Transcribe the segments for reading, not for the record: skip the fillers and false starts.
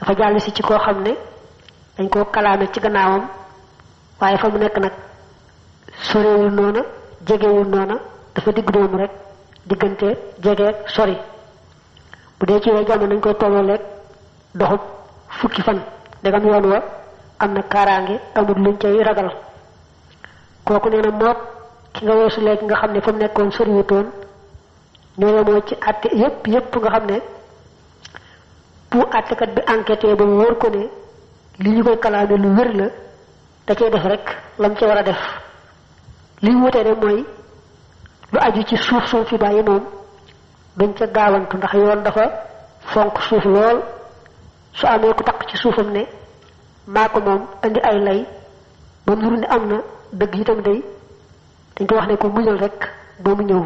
dafa jàll si ci koo xam ne dañ koo kalaame ci gannaawam waaye fa mu nekk nag sorewul noona jegewul noona dafa digg doomu rek diggante jegeeg sori bu dee ci yooyu jamono nañ koy tollooleeg doxub fukki fan ndegam yoon wa am na kaaraange amul luñ cay ragal kooku nee na mook ki nga weesu léegi nga xam ne fa mu nekkoon soriwutoon ñoo yemoo ci àtte yépp nga xam ne bu àttekat bi enquêté ba mu wóor ko ne li ñu koy kalaame lu wér la da cay def rek lam ca war a def li ñu wutee ne mooy lu aju ci suuf soom fi bàyyi moom dañ ca gaawantu ndax yoon dafa fonk suuf lool su amee ku takk ci suufam ne maa ko moom indi ay lay ba mu nuru ne am na dëgg itam day dañ ko wax ne ko muñal rek ba mu ñëw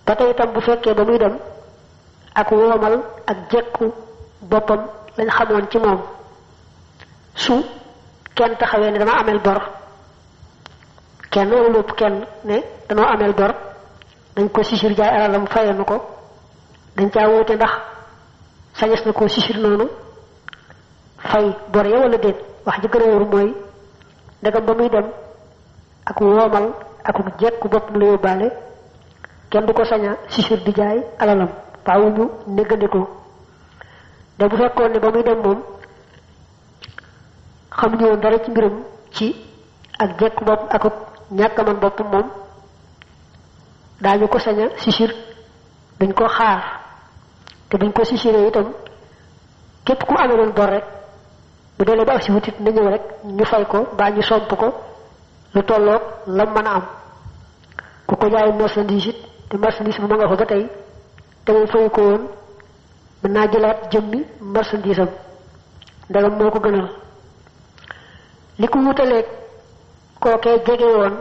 ba tey itam bu fekkee ba muy dem ak woomal ak jekku boppam lañ xamoon ci moom su kenn taxawee ne dama amel bor kenn wala lépp kenn ne danoo amel bor dañ ko sisir jaay alalam fayanu ko dañ caa wóote ndax sañes na ko sisir noonu fay bor ya wala déet wax ji gën a wóor mooy ndegam ba muy dem ak woomal ak jekku boppam la yóbbaale kenn du ko saña sisir di jaay alalam faaw ñu néggandiko da bu fekkoon ne ba muy dem moom xamuñu woon dara ci mbiram ci ak jekku bopp ak ñàkk man bopp moom daañu ko saña sisir dañ ko xaar te buñ ko sisiree itam képp ku amee doon bor rek bu delee ba ak si wutit na ñëw rek ñu fay ko baa ñu somp ko lu tolloog lam mën a am ku ko jaay marchandise it te marchandise bu ma nga fa ba tey te moom fay ko woon mën naa jëlaat jëmmi marchandise am ndegam moo ko gënal li ko wutaleeg kookee jege woon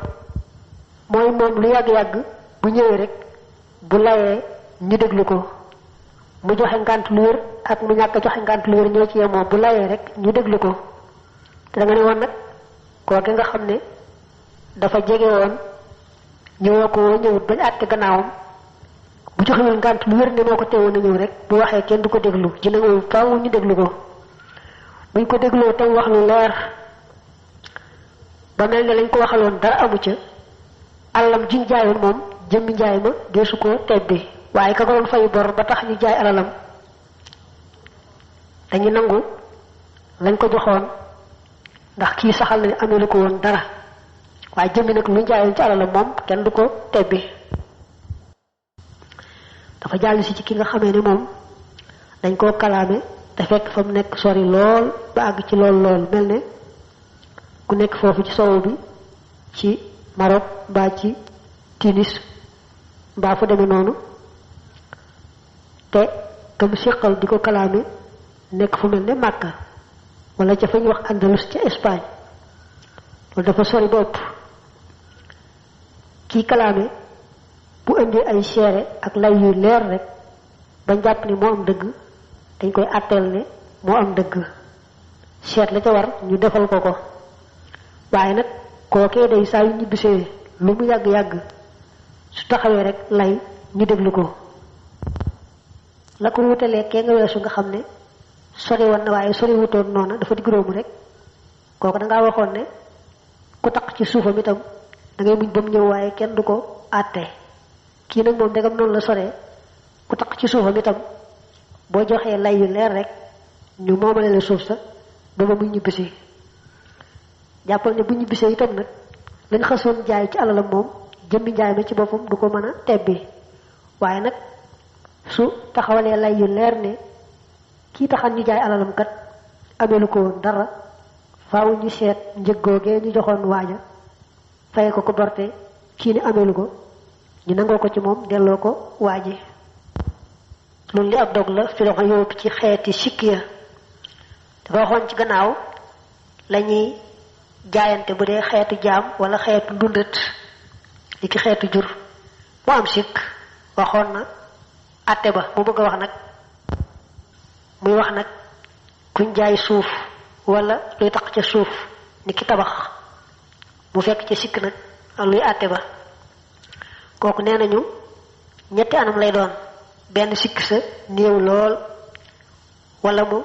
mooy moom lu yàgg-yàgg bu ñëwee rek bu layee ñu déglu ko mu joxe ngànt lu wér ak mu ñàkk joxe ngànt lu wér ñoo ci yemoo bu layee rek ñu déglu ko te da nga ne woon nag kooke nga xam ne dafa jege woon ñëwoo ko woo ñëwut bañ àtte gannaawam bu joxewul ngànt lu wér ne moo ko teewoon a ñëw rek bu waxee kenn du ko déglu ci na moom faaw ñu déglu ko buñ ko dégloo tam wax lu leer ba mel ne lañ ko waxaloon dara amu ca alalam jiñ jaayoon moom jëmmi njaay ma deesu ko tebbi waaye ka ko doon fay bor ba tax ñu jaay alalam dañu nangu lañ ko joxoon ndax kii saxal na amee lu ko woon dara waaye jëmmi nag lu jaayoon ci alalam moom kenn du ko tebbi dafa jàll si ci ki nga xamee ne moom dañ koo kalaame te fekk fa mu nekk sori lool ba àgg ci lool mel ne ku nekk foofu ci sowu bi ci Maroc mbaa ci Tunis mbaa fu demee noonu te kam siqal di ko kalaame nekk fu mel ne Makka wala ca fa ñu wax Andalus ca Espagne loolu dafa sori ba ëpp kii kalaame bu indee ay seere ak lay yu leer rek bañ jàpp ne moo am dëgg dañ koy àtteel ne moo am dëgg seet la ca war ñu defal ko ko waaye nag kookee day saa yu ñibbisee lu mu yàgg-yàgg su taxawee rek lay ñu déglu ko la ko wutalee kee nga weesu nga xam ne sori woon na waaye sori wutoon noona dafa digg róomu rek kooku da ngaa waxoon ne ku taq ci suufam itam da ngay muñ ba mu ñëw waaye kenn du ko àtte kii nag moom ndegam noonu la soree ku taq ci suufam itam boo joxee lay yu leer rek ñu moomale la suuf sa ba ba muy ñibbisi jàppal ne bu ñibbisee itam nag lañ xasoon jaay ci alalam moom jëmmi njaay ma ci boppam du ko mën a tebbi waaye nag su taxawalee lay yu leer ne kii taxan ñu jaay alalam kat ameelu ko woon dara faaw ñu seet njëggoogee ñu joxoon waaja faye ko ko borte kii ne ameelu ko ñu nangoo ko ci moom delloo ko waaji loolu li ab dog la fi dox yóbbu ci xeeti sikk ya dafa waxoon ci gannaaw lañuy jaayante bu dee xeetu jaam wala xeetu ndundat li ki xeetu jur mu am sikk waxoon na àtte ba mu bëgg a wax nag muy wax nag kuñ jaay suuf wala luy taq ca suuf ni ki tabax mu fekk ca sikk nag luy àtte ba kooku nee nañu ñetti anam lay doon benn sikk sa néew lool wala mu